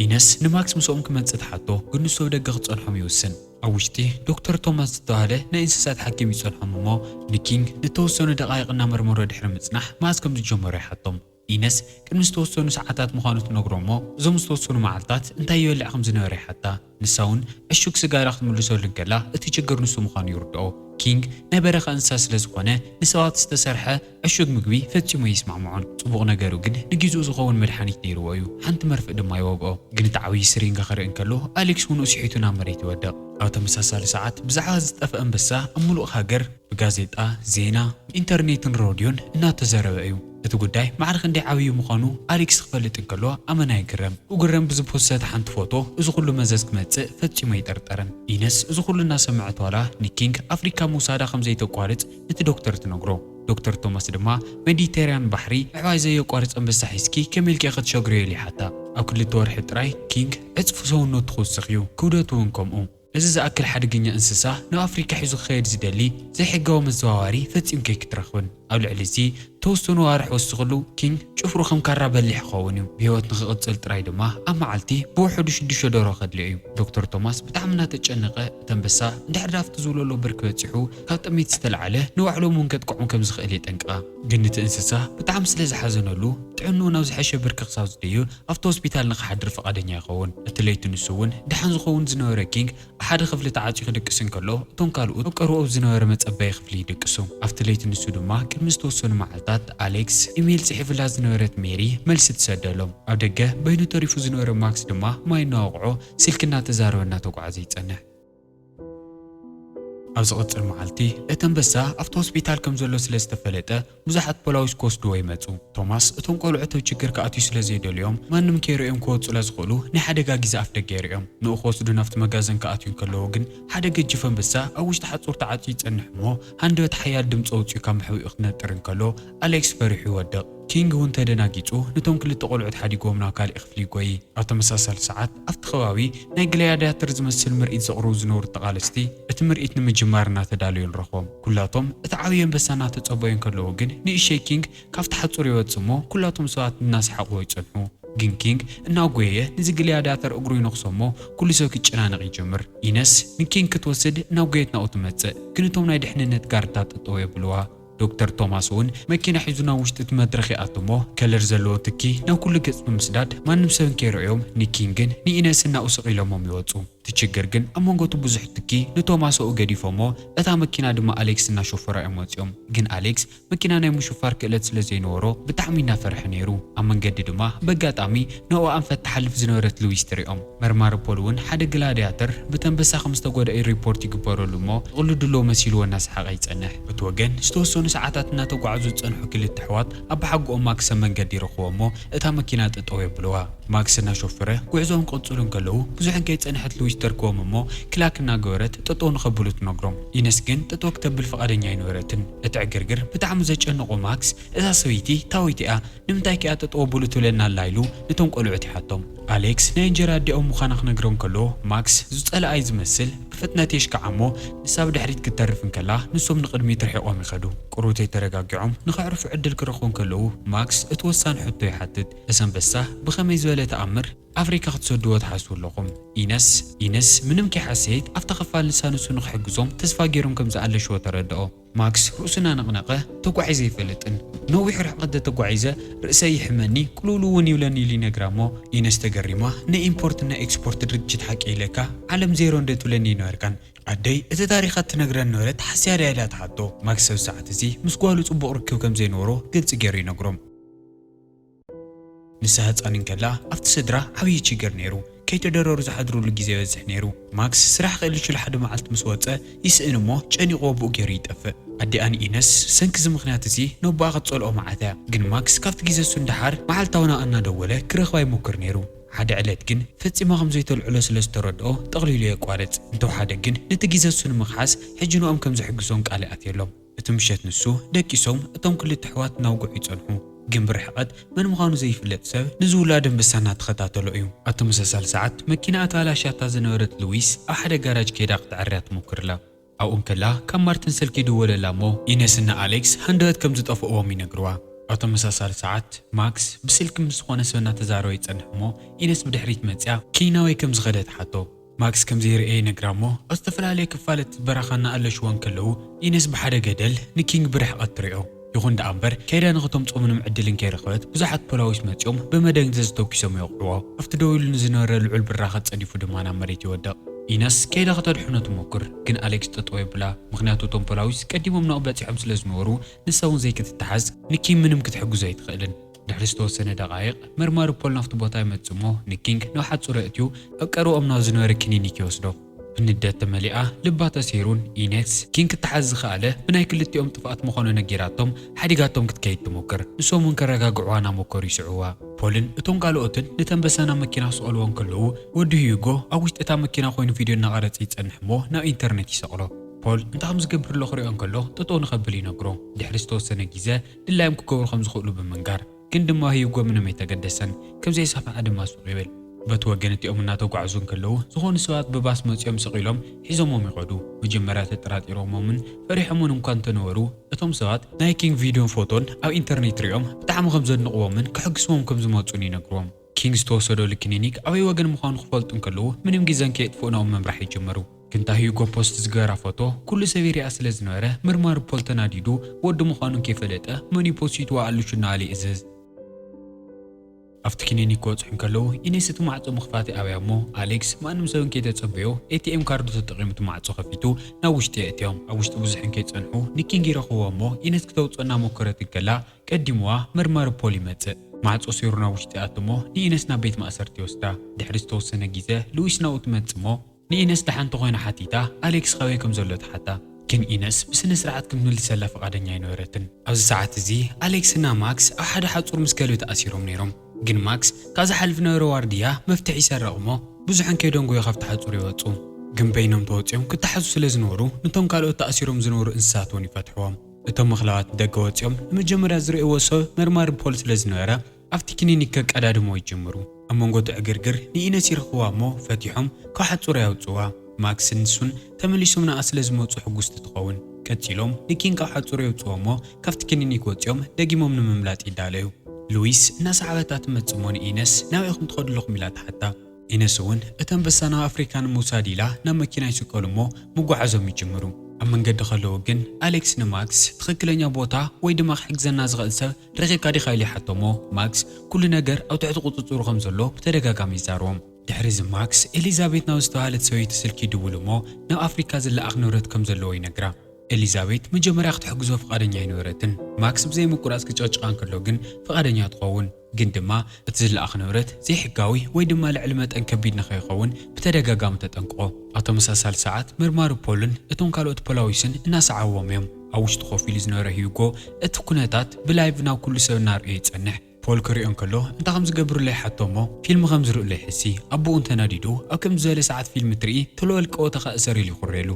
ኢነስ ንማክስ ምስኦም ክመጽእ ትሓቶ፣ ግን ንሱ ኣብ ደገ ክጸንሖም ይውስን። ኣብ ውሽጢ ዶክተር ቶማስ ዝተባህለ ናይ እንስሳት ሓኪም ይጸንሖም እሞ፣ ንኪንግ ንተወሰኑ ደቓይቕ እናመርመሮ ድሕሪ ምጽናሕ መዓስ ከም ዝጀመሩ ይሓቶም። ኢነስ ቅድሚ ዝተወሰኑ ሰዓታት ምዃኑ ትነግሮ እሞ፣ እዞም ዝተወሰኑ መዓልታት እንታይ ይበልዕ ከም ዝነበረ ይሓታ። ንሳ እውን ዕሹግ ስጋራ ክትምልሰሉ እንከላ፣ እቲ ችግር ንሱ ምዃኑ ይርድኦ። ኪንግ ናይ በረኻ እንስሳ ስለ ዝኾነ፣ ንሰባት ዝተሰርሐ ዕሹግ ምግቢ ፈጺሙ ኣይስማምዖን። ጽቡቕ ነገሩ ግን ንጊዜኡ ዝኸውን መድሓኒት ነይርዎ እዩ። ሓንቲ መርፍእ ድማ ይወግኦ። ግን እቲ ዓብዪ ስሪንጋ ክርኢ እንከሎ፣ ኣሌክስ እውን ስሒቱ ናብ መሬት ይወድቕ። ኣብ ተመሳሳሊ ሰዓት ብዛዕባ ዝጠፍአ ኣንበሳ ኣብ ምሉእ ሃገር ብጋዜጣ፣ ዜና፣ ኢንተርኔትን ሮድዮን እናተዘረበ እዩ። እቲ ጉዳይ ማዕረ ክንደይ ዓብዪ ምዃኑ ኣሌክስ ክፈልጥ እንከሎ ኣመና ይግረም። ክግረም ብዝፖሰተ ሓንቲ ፎቶ እዚ ኩሉ መዘዝ ክመጽእ ፈጺሙ ኣይጠርጠረን። ኢነስ እዚ ኩሉ እናሰምዐት ዋላ ንኪንግ ኣፍሪካ ምውሳዳ ከም ዘይተቋርጽ ነቲ ዶክተር ትነግሮ። ዶክተር ቶማስ ድማ ሜዲተራንያን ባሕሪ ኣዕዋፍ ዘየቋርጽ ኣንበሳ ሒዝኪ ከመይ ኢልኪ ኢኺ ትሸግርዮ ኢሉ ይሓታ። ኣብ ክልተ ወርሒ ጥራይ ኪንግ ዕጽፊ ሰውነቱ ክውስኽ እዩ፣ ክብደቱ እውን ከምኡ። እዚ ዝኣክል ሓደገኛ እንስሳ ናብ ኣፍሪካ ሒዙ ክኸይድ ዝደሊ ዘይሕጋዊ መዘዋዋሪ ፈጺምኪ ኣይክትረኽብን። ኣብ ልዕሊ እዚ ተወሰኑ ኣዋርሕ ወሲኽሉ ኪንግ ጭፍሩ ከም ካራ በሊሕ ክኸውን እዩ። ብህይወት ንኽቕጽል ጥራይ ድማ ኣብ መዓልቲ ብውሕዱ ሽዱሽተ ደርሆ ከድልዮ እዩ። ዶክተር ቶማስ ብጣዕሚ እናተጨነቐ፣ እቲ ኣንበሳ እንድሕር ደኣ ኣብቲ ዝውለሎ ብርኪ በጺሑ ካብ ጥሜት ዝተላዕለ ንባዕሎም እውን ከጥቅዖም ከም ዝኽእል የጠንቅቓ። ግን ነቲ እንስሳ ብጣዕሚ ስለ ዝሓዘነሉ፣ ጥዕንኡ ናብ ዝሐሸ ብርኪ ክሳብ ዝድይብ ኣብቲ ሆስፒታል ንኽሓድር ፍቓደኛ ይኸውን። እቲ ለይቲ ንሱ እውን ደሓን ዝኸውን ዝነበረ ኪንግ ኣብ ሓደ ክፍሊ ተዓጽዩ ክድቅስ እንከሎ፣ እቶም ካልኦት ኣብ ቀረብኡ ኣብ ዝነበረ መጸበዪ ክፍሊ ይድቅሱ። ኣብቲ ለይቲ ንሱ ድማ ቅድሚ ዝተወሰኑ መዓልታት ኣሌክስ ኢሜይል ጽሒፍላ ዝነበረት ሜሪ መልሲ ትሰደሎም። ኣብ ደገ በይኑ ተሪፉ ዝነበረ ማክስ ድማ ማይ እናወቕዖ ስልኪ እናተዛረበ እናተጓዓዘ ይጸንሕ። ኣብ ዝቕጽል መዓልቲ፣ እቲ ኣንበሳ ኣብቲ ሆስፒታል ከም ዘሎ ስለ ዝተፈለጠ፣ ብዙሓት ፖላዊስ ክወስድዎ ይመጹ። ቶማስ፣ እቶም ቆልዑት ኣብ ችግር ክኣትዩ ስለ ዘይደልዮም፣ ማንም ከይርእዮም ክወጹላ ዝኽእሉ ናይ ሓደጋ ግዜ ኣፍ ደገ የርእዮም። ንኡ ክወስዱ ናብቲ መጋዘን ክኣትዩ እንከለዉ ግን፣ ሓደ ገጂፍ ኣንበሳ ኣብ ውሽጢ ሓጹር ተዓጽዩ ይጸንሕ እሞ፣ ሃንደበት ሓያል ድምጺ ኣውጺኡ ካብ መሕብኢኡ ክነጥር እንከሎ፣ ኣሌክስ ፈሪሑ ይወድቕ። ኪንግ እውን ተደናጊጹ፣ ነቶም ክልተ ቆልዑት ሓዲግዎም ናብ ካልእ ክፍሊ ይጎዪ። ኣብ ተመሳሳሊ ሰዓት፣ ኣብቲ ከባቢ ናይ ግላድያተር ዝመስል ምርኢት ዘቕርቡ ዝነበሩ ተቓለስቲ፣ እቲ ምርኢት ንምጅማር እናተዳለዩ ንረኽቦም። ኩላቶም እቲ ዓብዪ ኣንበሳ እናተጸበዩ እንከለዉ ግን፣ ንእሽተይ ኪንግ ካብቲ ሓጹር ይወጽእ እሞ፣ ኩላቶም ሰባት እናሰሓቕዎ ይጸንሑ። ግን ኪንግ እናጎየየ ነዚ ግላድያተር እግሩ ይነኽሶ እሞ፣ ኩሉ ሰብ ክጨናነቕ ይጅምር። ኢነስ ንኪንግ ክትወስድ እናጎየት ናብኡ ትመጽእ፣ ግን እቶም ናይ ድሕንነት ጋርድታት ጠጠው የብልዋ። ዶክተር ቶማስ እውን መኪና ሒዙ ናብ ውሽጢ እቲ መድረኽ ይኣቱ እሞ፣ ከለር ዘለዎ ትኪ ናብ ኩሉ ገጽ ብምስዳድ፣ ማንም ሰብ እንከይረኣዮም ንኪንግን ንኢነስን ናብኡ ስቕ ኢሎሞም ይወጹ። እቲ ችግር ግን ኣብ መንጎ እቲ ብዙሕ ትኪ ንቶማስ ኣብኡ ገዲፎሞ፣ እታ መኪና ድማ ኣሌክስ እናሾፈራ እዮም ወጺኦም። ግን ኣሌክስ መኪና ናይ ምሹፋር ክእለት ስለ ዘይነበሮ ብጣዕሚ እናፈርሐ ነይሩ። ኣብ መንገዲ ድማ በጋጣሚ ናብኡ ኣንፈት ትሓልፍ ዝነበረት ሉዊስ ትሪኦም። መርማሪ ፖል እውን ሓደ ግላድያተር ብተንበሳ ከም ዝተጎድአ ሪፖርት ይግበረሉ እሞ፣ ዝቕልድ ኣለዎ መሲልዎ እናሰሓቐ ይጸንሕ። በቲ ወገን ዝተወሰኑ ሰዓታት እናተጓዕዙ ዝጸንሑ ክልተ ኣሕዋት ኣባሓጎኦም ማክስ ኣብ መንገዲ ይረኽቦ እሞ፣ እታ መኪና ጠጠው የብልዋ። ማክስ እናሾፈረ ጉዕዞኦም ክቕጽሉ እንከለዉ፣ ብዙሕ እንከይጸንሐት ሉዊስ ተርክቦም እሞ፣ ክላክ እናገበረት ጠጠው ንኸብሉ ትነግሮም። ኢነስ ግን ጠጠው ክተብል ፍቓደኛ ኣይነበረትን። እቲ ዕግርግር ብጣዕሚ ዘጨነቖ ማክስ፣ "እዛ ሰበይቲ ታወይቲ እያ፣ ንምንታይ ከኣ ጠጠው ኣብሉ ትብለና ኣላ?" ኢሉ ነቶም ቆልዑት ይሓቶም። ኣሌክስ ናይ እንጀራ ኣዲኦም ምዃና ክነግሮም ከሎ፣ ማክስ ዝጸልኣ እዩ ዝመስል፣ ብፍጥነት የሽክዓ እሞ፣ ንሳ ብድሕሪት ክትተርፍ እንከላ፣ ንሶም ንቕድሚት ርሒቖም ይኸዱ። ቁሩብ ተይተረጋጊዖም ንኸዕርፉ ዕድል ክረኽቡ እንከለዉ፣ ማክስ እቲ ወሳኒ ሕቶ ይሓትት፣ "እዚ ኣንበሳ ብኸመይ ዝበለ ተኣምር ኣፍሪካ ክትሰድዎ ትሓስቡ ኣለኹም?" ኢነስ፣ ኢነስ ምንም ከይሓሰየት ኣብታ ክፋል ንሳ ንሱ ንኽሕግዞም ተስፋ ገይሮም ከም ዝኣለሽዎ ተረድኦ። ማክስ ርእሱ እናነቕነቐ፣ "ተጓዒዘ ኣይፈልጥን። ነዊሕ ርሕቀት ተተጓዒዘ ርእሰይ ይሕመኒ፣ ቅልውልው እውን ይብለኒ" ኢሉ ይነግራ እሞ፣ ኢነስ ተገሪማ፣ "ናይ ኢምፖርትን ናይ ኤክስፖርት ድርጅት ሓቂ ኢለካ፣ ዓለም ዜሮ እንደ ትብለኒ ኣይነበርካን። ኣደይ እቲ ታሪኻ ትነግረን ነበረት፣ ሓስያ ድያ?" ኢላ ትሓቶ። ማክስ ኣብዚ ሰዓት እዚ ምስ ጓሉ ጽቡቕ ርክብ ከም ዘይነበሮ ግልጺ ገይሩ ይነግሮም። ንሳ ህጻን እንከላ ኣብቲ ስድራ ዓብዪ ችግር ነይሩ። ከይተደረሩ ዝሓድሩሉ ግዜ ይበዝሕ ነይሩ። ማክስ ስራሕ ክእልሽሉ ሓደ መዓልቲ ምስ ወጸ ይስእን እሞ ጨኒቑ ኣቦኡ ገይሩ ይጠፍእ። ኣዲኣ ንኢነስ ሰንኪ እዚ ምኽንያት እዚ ነቦኣ ክትጸልኦ መዓት እያ። ግን ማክስ ካብቲ ግዜ እሱ ንደሓር መዓልታዊ ናብኣ እናደወለ ክረኽባ ይሞክር ነይሩ። ሓደ ዕለት ግን ፈጺማ ከም ዘይተልዕሎ ስለ ዝተረድኦ ጠቕሊሉ የቋርጽ። እንተወሓደ ግን ነቲ ግዜ እሱ ንምኽሓስ ሕጂ ንኦም ከም ዝሕግዞም ቃል ይኣትየሎም። እቲ ምሸት ንሱ ደቂሶም እቶም ክልተ ኣሕዋት እናውግዑ ይጸንሑ። ግን ብርሕቐት መን ምዃኑ ዘይፍለጥ ሰብ ንዝውላድ ኣንበሳ እናተኸታተሎ እዩ። ኣብ ተመሳሳሊ ሰዓት መኪና ኣተባላሽያታ ዝነበረት ሉዊስ ኣብ ሓደ ጋራጅ ከይዳ ክትዕርያ ትሞክር ኣላ። ኣብኡ እንከላ ካብ ማርቲን ስልኪ ይድወለላ እሞ ኢነስና ኣሌክስ ሃንደበት ከም ዝጠፍእዎም ይነግርዋ። ኣብ ተመሳሳሊ ሰዓት ማክስ ብስልኪ ምስ ዝኾነ ሰብ እናተዛረበ ይጸንሕ እሞ ኢነስ ብድሕሪት መጽያ ኪናወይ ከም ዝኸደ ትሓቶ። ማክስ ከም ዘይርእየ ይነግራ እሞ ኣብ ዝተፈላለየ ክፋል እቲ በረኻ እናኣለሽዎ እንከለዉ ኢነስ ብሓደ ገደል ንኪንግ ብርሕቐት ትሪኦ። ይኹን ደኣ እምበር ከይዳ ንኽተምጽኦ ምንም ዕድል እንከይረኸበት ብዙሓት ፖላዊስ መጺኦም ብመደንዘዚ ተኩሶም ይወቕዕዎ። ኣብቲ ደው ኢሉ ንዝነበረ ልዑል ብራኸ ጸዲፉ ድማ ናብ መሬት ይወድቕ። ኢነስ ከይዳ ከተድሕኖ ትሞክር፣ ግን ኣሌክስ ጠጠው የብላ። ምኽንያቱ እቶም ፖላዊስ ቀዲሞም ናብኡ በጺሖም ስለ ዝነበሩ ንሳ እውን ዘይክትተሓዝ ንኪንግ ምንም ክትሕግዞ ኣይትኽእልን። ድሕሪ ዝተወሰነ ደቓይቕ መርማሪ ፖል ናብቲ ቦታ ይመጽእ እሞ ንኪንግ ናብ ሓጹር የእትዩ ኣብ ቀረብኦም ናብ ዝነበረ ክሊኒክ ይወስዶ። ብንደት ተመሊኣ ልባ ተሰይሩን ኢነስ ኪንግ ክተሓዝ ዝኸኣለ ብናይ ክልቲኦም ጥፍኣት ምዃኑ ነጊራቶም ሓዲጋቶም ክትከይድ ትሞክር። ንሶም እውን ከረጋግዕዋ እናሞከሩ ይስዕዋ። ፖልን እቶም ካልኦትን ነቲ ኣንበሳ ናብ መኪና ክስቐልዎ እንከለዉ ወዲ ሂዩጎ ኣብ ውሽጢ እታ መኪና ኮይኑ ቪድዮ እናቐረጸ ይጸንሕ እሞ ናብ ኢንተርኔት ይሰቕሎ። ፖል እንታይ ከም ዝገብር ኣሎ ክሪኦ እንከሎ ጠጠው ንኸብል ይነግሮ። ድሕሪ ዝተወሰነ ግዜ ድላዮም ክገብሩ ከም ዝኽእሉ ብምንጋር ግን ድማ ሂዩጎ ምንም ኣይተገደሰን። ከም ዘይሰምዐ ድማ ሱቕ ይብል። በቲ ወገን እቲኦም እናተጓዕዙ እንከለዉ ዝኾኑ ሰባት ብባስ መጺኦም ስቕ ኢሎም ሒዞሞም ይኸዱ። መጀመርያ ተጠራጢሮሞምን ፈሪሖምን እኳ እንተነበሩ እቶም ሰባት ናይ ኪንግ ቪድዮን ፎቶን ኣብ ኢንተርኔት ሪኦም ብጣዕሚ ከም ዘድንቕዎምን ክሕግስዎም ከም ዝመጹን ይነግርዎም። ኪንግ ዝተወሰደሉ ክሊኒክ ኣበይ ወገን ምዃኑ ክፈልጡ እንከለዉ ምንም ግዘን ከየጥፍኡ ናብኡ ምምራሕ ይጅምሩ። ግን እታ ሂዩጎ ፖስት ዝገበራ ፎቶ ኩሉ ሰብ ይሪኣ ስለ ዝነበረ መርማሪ ፖል ተናዲዱ ወዲ ምዃኑ እንከይፈለጠ መን እዩ ፖስቲትዋ ኣሉሽ እናበለ ይእዝዝ። ኣብቲ ክሊኒክ ክበጽሑ እንከለዉ ኢነስ እቲ ማዕጾ ምኽፋት ይኣብያ እሞ ኣሌክስ ማንም ሰብ እንከይተጸበዮ ኤቲኤም ካርዱ ተጠቒሙ እቲ ማዕጾ ከፊቱ ናብ ውሽጢ የእትዮም። ኣብ ውሽጢ ብዙሕ እንከይጸንሑ ንኪንግ ይረኽብዎ እሞ ኢነስ ክተውጽኦ እናሞከረት እንከላ ቀዲምዋ መርማሪ ፖል ይመጽእ። ማዕጾ ሰይሩ ናብ ውሽጢ ይኣቱ እሞ ንኢነስ ናብ ቤት ማእሰርቲ ይወስዳ። ድሕሪ ዝተወሰነ ግዜ ሉዊስ ናብኡ ትመጽእ እሞ ንኢነስ ደሓን እንተኾይና ሓቲታ ኣሌክስ ካበይ ከም ዘሎ ትሓታ። ግን ኢነስ ብስነ ስርዓት ክትምልሰላ ፍቓደኛ ኣይነበረትን። ኣብዚ ሰዓት እዚ ኣሌክስና ማክስ ኣብ ሓደ ሓጹር ምስ ከልቢ ተኣሲሮም ነይሮም። ግን ማክስ ካብ ዝሓልፍ ነበረ ዋርድያ መፍትሕ ይሰርቕ እሞ ብዙሕ እንከይደንጎዩ ካብቲ ሓጹር ይወጹ። ግን በይኖም ተወጺኦም ክተሓዙ ስለ ዝነበሩ ነቶም ካልኦት ተኣሲሮም ዝነበሩ እንስሳት እውን ይፈትሕዎም። እቶም ምኽላባት ንደገ ወጺኦም ንመጀመርያ ዝርእይዎ ሰብ መርማሪ ፖል ስለ ዝነበረ ኣብቲ ክሊኒክ ከቀዳድሞ ይጅምሩ። ኣብ መንጎ እቲ ዕግርግር ንኢነስ ይረኽብዋ እሞ ፈቲሖም ካብ ሓጹር የውጽዋ። ማክስን ንሱን ተመሊሶም ንኣ ስለ ዝመጹ ሕጉስቲ ትኸውን። ቀጺሎም ንኪንግ ካብ ሓጹር የውጽዎ እሞ ካብቲ ክሊኒክ ወጺኦም ደጊሞም ንምምላጥ ይዳለዩ። ሉዊስ እናሰሓበታ ትመጽእ እሞ ንኢነስ ናበይ ኢኹም ትኸዱ ኣለኹም ኢላ ትሓታ። ኢነስ እውን እቲ ኣንበሳ ናብ ኣፍሪካ ንምውሳድ ኢላ ናብ መኪና ይስቀሉ እሞ ምጉዓዞም ይጅምሩ። ኣብ መንገዲ ከለዉ ግን ኣሌክስ ንማክስ ትኽክለኛ ቦታ ወይ ድማ ክሕግዘና ዝኽእል ሰብ ረኺብካ ዲኻ ኢሉ ይሓቶ እሞ ማክስ ኩሉ ነገር ኣብ ትሕቲ ቁጽጽሩ ከም ዘሎ ብተደጋጋሚ ይዛረቦም። ድሕሪ እዚ ማክስ ኤሊዛቤት ናብ ዝተባህለት ሰበይቲ ስልኪ ይድውል እሞ ናብ ኣፍሪካ ዝለኣኽ ንብረት ከም ዘለዎ ይነግራ። ኤሊዛቤት መጀመርያ ክትሕግዞ ፍቓደኛ ኣይነበረትን። ማክስ ብዘይ ምቁራጽ ክጨቅጭቓ እንከሎ ግን ፍቓደኛ ትኸውን። ግን ድማ እቲ ዝለኣኽ ንብረት ዘይሕጋዊ ወይ ድማ ልዕሊ መጠን ከቢድ ንኸይኸውን ብተደጋጋሚ ተጠንቅቖ። ኣብ ተመሳሳሊ ሰዓት መርማሪ ፖልን እቶም ካልኦት ፖላዊስን እናሰዓብዎም እዮም። ኣብ ውሽጢ ኮፍ ኢሉ ዝነበረ ሂዩጎ እቲ ኩነታት ብላይቭ ናብ ኩሉ ሰብ እናርእየ ይጸንሕ። ፖል ክሪኦ እንከሎ እንታይ ከም ዝገብርሉ ይሓቶ እሞ ፊልም ከም ዝርእሉ ይሕሲ። ኣቦኡ እንተናዲዱ ኣብ ከምዚ ዝበለ ሰዓት ፊልም ትርኢ ቶሎ በል ቀወተኻ እሰር ኢሉ ይኹርየሉ።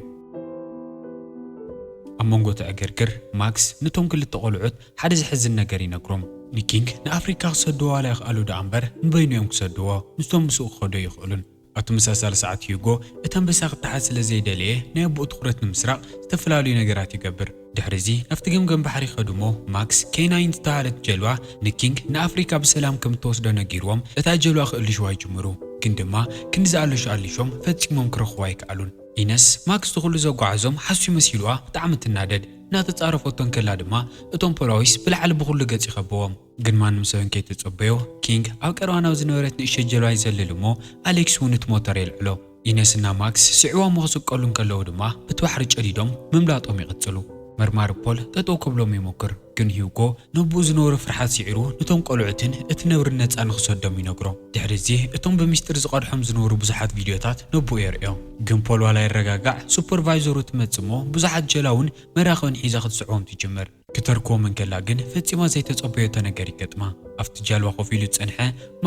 ኣብ መንጎ እቲ ዕግርግር ማክስ ነቶም ክልተ ቆልዑት ሓደ ዘሕዝን ነገር ይነግሮም። ንኪንግ ንኣፍሪካ ክሰድዎ ዋላ ይኽኣሉ ደኣ እምበር ንበይኑ እዮም ክሰድዎ። ንሶም ምስኡ ክኸዱ ኣይኽእሉን። ኣብ ተመሳሳሊ ሰዓት ሂዩጎ እቲ ኣንበሳ ክተሓዝ ስለ ዘይደለየ ናይ ኣቦኡ ትኹረት ንምስራቕ ዝተፈላለዩ ነገራት ይገብር። ድሕሪ እዚ ናብቲ ገምገም ባሕሪ ይኸዱ እሞ ማክስ ኬናይን ዝተባህለት ጀልባ ንኪንግ ንኣፍሪካ ብሰላም ከም እትወስዶ ነጊርዎም እታ ጀልባ ክእልሽዋ ይጅምሩ። ግን ድማ ክንዲ ዝኣለሹ ኣሊሾም ፈጺሞም ክረኽቡ ኣይከኣሉን። ኢነስ ማክስ እቲ ኩሉ ዘጓዓዞም ሓሱ መሲልዋ ብጣዕሚ ትናደድ። እናተጻረፈቶ እንከላ ድማ እቶም ፖላዊስ ብላዕሊ ብኹሉ ገጽ ይኸብዎም። ግን ማንም ሰብ እንከይተጸበዮ ኪንግ ኣብ ቀረባ ናብ ዝነበረት ንእሽቶ ጀልባ ይዘልል እሞ ኣሌክስ እውን እቲ ሞተር የልዕሎ። ኢነስና ማክስ ስዕዋሞ ክስቀሉ እንከለዉ ድማ በቲ ባሕሪ ጨዲዶም ምምላጦም ይቕጽሉ። መርማሪ ፖል ጠጠው ከብሎም ይሞክር፣ ግን ሂውጎ ነብኡ ዝነበሮ ፍርሓት ስዒሩ ነቶም ቆልዑትን እቲ ነብርን ነጻ ንኽሰዶም ይነግሮም። ድሕሪ እዚ እቶም ብሚስጥር ዝቐድሖም ዝነበሩ ብዙሓት ቪድዮታት ነብኡ የርእዮም። ግን ፖል ዋላ ይረጋጋዕ፣ ሱፐርቫይዘሩ ትመጽእ እሞ ብዙሓት ጀላውን መራኽብን ሒዛ ክትስዕቦም ትጅምር። ክተርክቦም እንከላ ግን ፈጺማ ዘይተጸበየቶ ነገር ይገጥማ። ኣብቲ ጃልባ ኮፍ ኢሉ ዝጸንሐ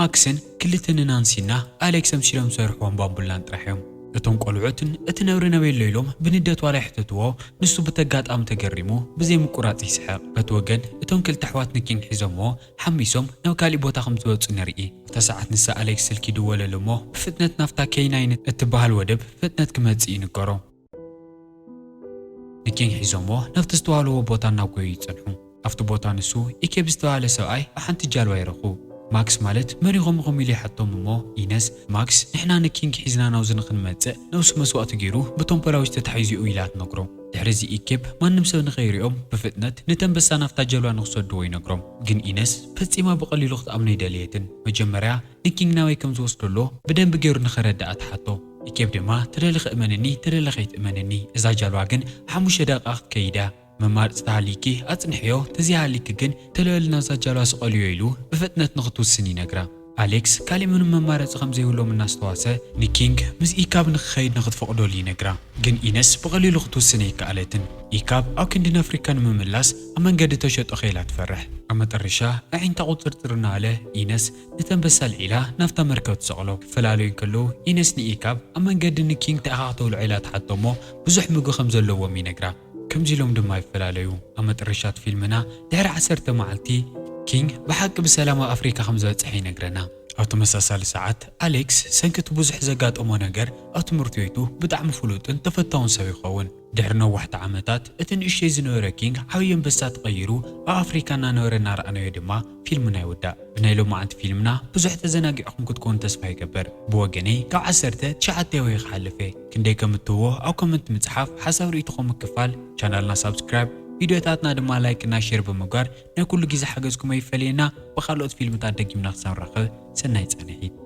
ማክስን ክልተ ንናንሲና ኣሌክስ ኣምሲሎም ዝሰርሕዎም ባምቡላን ጥራሕ እዮም። እቶም ቆልዑትን እቲ ነብሪ ነበይ ኣሎ ኢሎም ብንደት ዋላ ይሕተትዎ፣ ንሱ ብተጋጣሚ ተገሪሙ ብዘይ ምቁራጽ ይስሕቕ። በቲ ወገን እቶም ክልተ ኣሕዋት ንኪንግ ሒዞምዎ ሓሚሶም ናብ ካሊእ ቦታ ከም ዝወጹ ንርኢ። ኣብታ ሰዓት ንሳ ኣሌክስ ስልኪ ይድወለሉ እሞ ብፍጥነት ናብታ ኬናይን እትበሃል ወደብ ፍጥነት ክመጽእ ይንገሮ። ንኪንግ ሒዞምዎ ናብቲ ዝተባህልዎ ቦታ እናጎዩ ይጸንሑ። ኣብቲ ቦታ ንሱ ኢኬብ ዝተባህለ ሰብኣይ ኣብ ሓንቲ ጃልባ ይረኽቡ። ማክስ ማለት መን ኢኹም ኢኹም ኢሉ ይሓቶም እሞ ኢነስ ማክስ ንሕና ንኪንግ ሒዝና ናብዚ ንኽንመጽእ ነብሱ መስዋእቲ ገይሩ ብቶም ፖላዊስ ተታሒዙ እዩ ኢላ ትነግሮ። ድሕሪ እዚ ኢኬብ ማንም ሰብ ንኸይሪኦም ብፍጥነት ነቲ ኣንበሳ ናብታ ጀልባ ንኽሰድዎ ይነግሮም። ግን ኢነስ ፈጺማ ብቐሊሉ ክትኣምኖ ኣይደለየትን። መጀመርያ ንኪንግ ናበይ ከም ዝወስደሎ ብደንቢ ገይሩ ንኸረድኣ ትሓቶ። ኢኬብ ድማ ተደሊ ክእመንኒ ተደሊ ከይትእመንኒ፣ እዛ ጃልባ ግን ሓሙሽተ ደቂቓ ክትከይድ እያ። መማረፂ ተሃልይኪ ኣፅንሕዮ፣ ተዘይሃልይኪ ግን ተለበሊ ናብዛ ጃልባ ስቐልዮ ኢሉ ብፍጥነት ንኽትውስን ይነግራ። ኣሌክስ ካሊእ ምንም መማረፂ ከም ዘይብሎም እናስተዋሰ ንኪንግ ምስ ኢካብ ንክኸይድ ንክትፈቕደሉ ይነግራ። ግን ኢነስ ብቐሊሉ ክትውስን ኣይከኣለትን። ኢካብ ኣብ ክንዲ ናፍሪካ ንምምላስ ኣብ መንገዲ ተሸጦ ከይላ ትፈርሕ። ኣብ መጠረሻ ኣዒንታ ቁፅርፅር እናበለ ኢነስ ነቲ ኣንበሳ ኣልዒላ ናብታ መርከብ ትሰቕሎ። ክፈላለዩ እንከለዉ ኢነስ ንኢካብ ኣብ መንገዲ ንኪንግ ተኣኻኽተውሉ ዒላ ትሓቶ እሞ ብዙሕ ምግቢ ከም ዘለዎም ይነግራ። ከምዚ ኢሎም ድማ ይፈላለዩ። ኣብ መጠረሻት ፊልምና ድሕሪ ዓሰርተ መዓልቲ ኪንግ ብሓቂ ብሰላም ኣብ ኣፍሪካ ከም ዝበፅሐ ይነግረና። ኣብ ተመሳሳሊ ሰዓት ኣሌክስ ሰንኪ እቲ ብዙሕ ዘጋጠሞ ነገር ኣብ ትምህርቲ ቤቱ ብጣዕሚ ፍሉጥን ተፈታውን ሰብ ይኸውን። ድሕሪ ነዋሕቲ ዓመታት እቲ ንእሽተይ ዝነበረ ኪንግ ዓብዪ ኣንበሳ ተቐይሩ ኣብ ኣፍሪካ እናነበረ እናረኣናዮ ድማ ፊልምና ይውዳእ። ብናይ ሎማዓንቲ ፊልምና ብዙሕ ተዘናጊዕኹም ክትኮኑ ተስፋ ይገብር። ብወገነይ ካብ ዓሰርተ ትሽዓተ ወይ ክሓልፍ እየ። ክንደይ ከም እትህቦ ኣብ ኮመንት ምጽሓፍ፣ ሓሳብ ርእይቶኹም ምክፋል፣ ቻናልና ሳብስክራይብ፣ ቪድዮታትና ድማ ላይክ እና ሼር ብምግባር ናይ ኩሉ ግዜ ሓገዝኩም ኣይፈለየና። ብኻልኦት ፊልምታት ደጊምና ክሳብ ንራኸብ ሰናይ ጻንሒት።